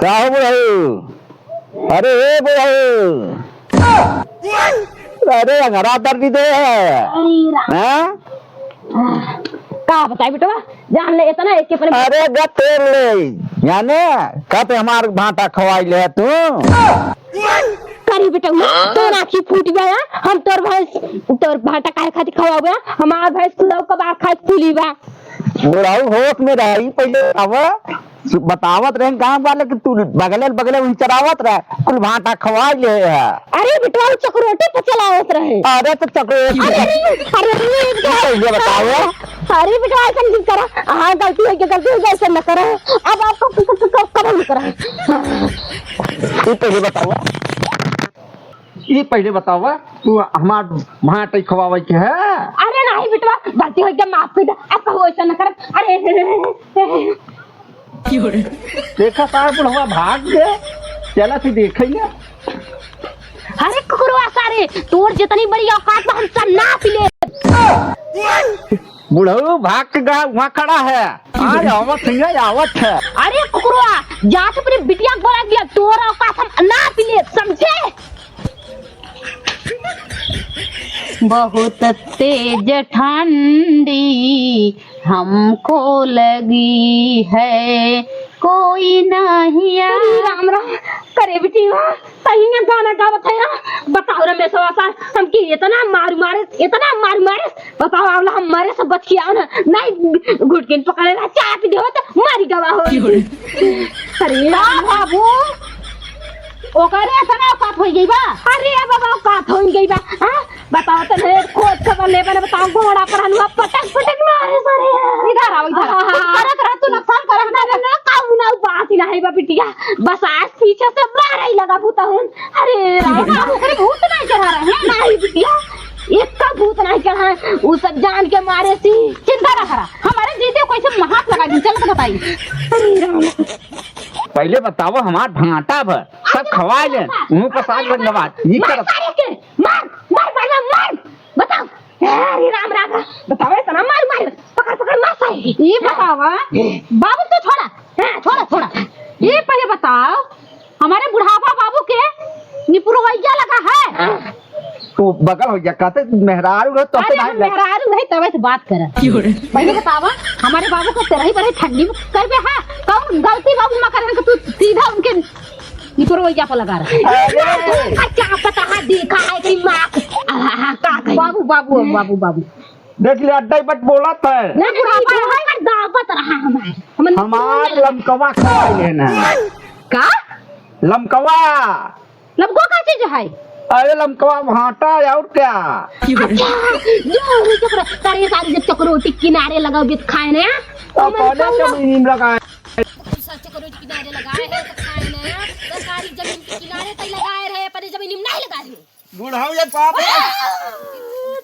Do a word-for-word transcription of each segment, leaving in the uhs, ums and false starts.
का हो बुढ़ऊ? अरे ए बुढ़ऊ, अरे अंगरा दर्द दे है। अरे राम। हाँ? का बताई बेटवा, जान ले इतना एक के पर अरे गा तेल ले, याने का पे हमार भांटा खवाई ले तू। करी बेटवा, तोर आँखी फूट गया, हम तोर भैंस, तोर भांटा काहे खातिर खवाबे? हमार भैंस लौका बा खाए फूली बा। बुढ़ऊ होश में रही, पहिले आवा। बतावत रहे गाँव वाले कि तू बगले बगले उन चरावत रहे, कुल भांटा खवाई ले है। अरे बेटवा, वो चकरोटी पे चलावत रहे। अरे तो चकरोटी अरे, अरे, अरे, ये पहिले बतावा। अरे बेटवा, ऐसा नहीं करा। हाँ, गलती हो गई, गलती हो गई, ऐसा न करा। अब आपको क-, क-, क-, कब नहीं करा। तू पहिले बतावा। ई पहिले बतावा, तू हमार भांटई खवावे के है? अरे नाही बेटवा, गलती हो गया, माफ कर दे। अब कहूँ ऐसा न करब। अरे, देखा सार बुढ़वा भाग गए, चला फिर देखेंगे। अरे कुकुरवा सारे, तोर जितनी बड़ी औकात बा, हम सब नाप ले। बुढ़ऊ भाग के गया, वहाँ खड़ा है। आज आवत है, आवत है। अरे कुकुरवा, जा के अपने बिटिया को बोला दिया, तोरा औकात हम नाप ले, समझे? बहुत तेज ठंडी हमको लगी है, कोई नहीं आ- अरे राम राम, करे बिटिया, सही में गाना गावत है ना? बताओ रमेशवा सार, हमके इतना मार मारे, इतना मार मारे, बताओ, आवला हम मरे से बच के आओ ना, नहीं घुटकिन पकड़े रहा, चाय पी देवा तो मारी गवा हो। अरे राम बाबू, ओकरे इतना औकात हो गई बा। अरे बाबा, औकात हो गई बा। हाँ? बताओ तो नहीं, खोज खबर लेबे ना, बताओ, घोड़ा पर हनुआ पटक पटक मारे सारे। इधर आओ, इधर। हाँ, हाँ, कुछ हाँ। करत रह, तू नुकसान करत ना, ना, ना, काऊ ना, बात ही ना है बा बिटिया। बस आज पीछे से मारे ही लगा भूतहुन। अरे राम, बाबू, अरे भूत नहीं चढ़ा रहे हैं। नहीं बिटिया, एक का भूत नहीं चढ़ा है, वो सब जान के मारे सी। चिंता ना करा, हमारे जीते कोई से हाथ लगा दी, चल तो बताई। अरे राम। पहिले बतावा हमार भांटा भर, सब खवाए लेन, मुँह पर साग रंगवा, ये मार करत। सारे के, मार, मार, मार, मार, मार, बताओ। अरे राम, राम, राम, बताओ, इतना मार, मार, पकड़, पकड़, मार सारे। ये बतावा, बाबू तो छोड़ा, हाँ, छोड़ा, छोड़ा। ये पहिले बताओ, हमारे बुढ़ापा बाबू के निपुरवैया लगा है। हाँ। तू बगल हो जा, कहते मेहरारू रहो, तो अरे, नहीं हम लग- मेहरारू नहीं, तबे से बात कर। क्यों रे? पहिले बतावा, हमारे बाबू को तेरही बरही ठंडी में कर दे है, कौन गलती बाबू में करें कि तू सीधा उनके निपुरवैया पर लगा रहे? अरे! क्या पता है, देखा है कि माँ को, आहा, का कही? बाबू, बाबू, बाबू, बाबू। देख ले, अड्डा ही बट बोला था। ना, बुढ़ापा है, पर दावत रहा हमार। हमन हमार लमकवा खवाई लेना। का? लमकवा। लमकवा का चीज है? अरे लमकवा भांटा है, और क्या? अच्छा, जो रे चक्र-, तारे सारी जब चकरोटी किनारे लगाओ, बित खाए ना, तो अपने कौन जमीन लगाए। दूसरा चकरोटी किनारे लगाए है, तो खाए ना, सरकारी जमीन के किनारे तई लगाए रहे, अपने जमीन में नहीं लगाए रहे। बुढ़ऊ ये बाप है।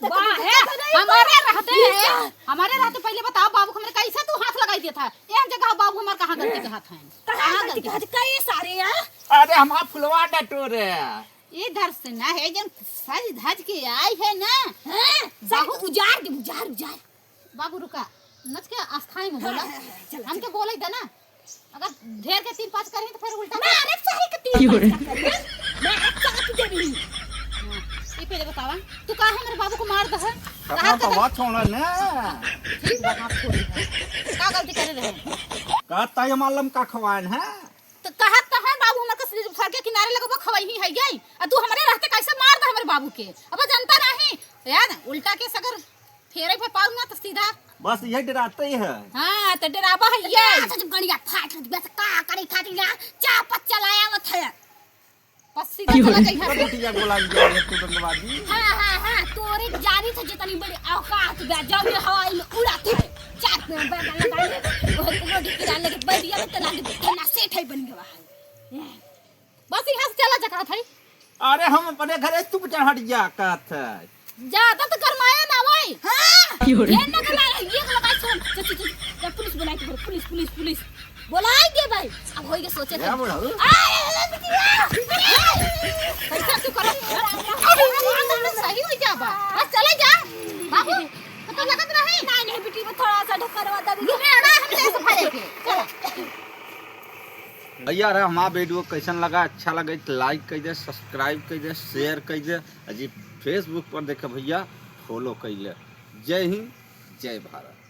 वाह है, हमारे रहते हैं, हमारे रहते पहिले बताओ बाबू, हमरे कैसे तू हाथ लगाई देत है? एक जगह बाबू हमार कहाँ गलती कहत हैं? कहाँ कहाँ गलती गलती कहत है? कई सारे हैं? अरे हमार फुलवा डटोरे। इधर से ना है, जन सज धज के आई है ना। हैं? सब बाबू उजाड़ दे, उजाड़, उजाड़। बाबू रुका, नच के अस्थाई में बोला। हाँ, हाँ, हाँ, चलो, हमके चलो। बोले दे ना। अगर ढेर के तीन पाँच करी तो फिर उल्टा ना, कर। अरे सारे के तीन क्यों रे? पाँच का करी। मैं एक साथ दे रही। हाँ, ये पहले बतावा, तू काहे मेरे बाबू को मार दे है? अपना बाबा छोड़ा ना। ठीक बा, हाथ छोड़ दे। का गलती करे रहे? कहता है मालूम का खवान है? तो कहत तो है बाबू हमारे को सड़क किनारे लगबो खवाई ही है गई। आ तू हमारे रहते कैसे मार दे हमारे बाबू के? अब जनता नहीं। यार उल्टा के सगर फेरे पे पाऊंगा तो सीधा। बस यही डराते ही है। हाँ, तो डरावा है ये। अच्छा, जब गड़िया फाट रही, बस का करे खातिर यहाँ चापत चलाया आवत है। बस सीधा चला जाइए। बिटिया बोला दिया है तू दंगवादी। हाँ, हाँ, हाँ, तोरे जानी थे जितनी बड़ी औकात बा, जब ये हवाई में उड़ाते हैं। चार पे बैग लगा ले, वो रोड किनारे लगे बैरिया में तना, तना सेठ है बन गया है। बस यहाँ से चला जा कहत है। अरे हम अपने घरे चुप चढ़ जा कहत है। ज्यादा तो गरमाया ना भाई। हाँ। ये ना गरमाया, ये लगा छोड़। चल, चल, चल, चल, पुलिस बुलाई तो पुलिस, पुलिस, पुलिस। बुलाई दे भाई। अब होई के सोचे थे। बुढ़ऊ? अरे, अरे, अरे, बिटिया। कैसा तू करो? अरे, अरे, अरे, सही हो जा बा। बस चले जा। बाबू, तो लगत रही। नहीं, नहीं, बिटी, मैं थोड़ा सा ढकरवा दे। ये ना, हम ले सफाई के। चलो। भैया रे, हमार video कैसन लगा? अच्छा लगे तो like कर दे, subscribe कर दे, share कर दे। अजी Facebook पर देखे भैया, follow कर ले। जय हिंद, जय भारत।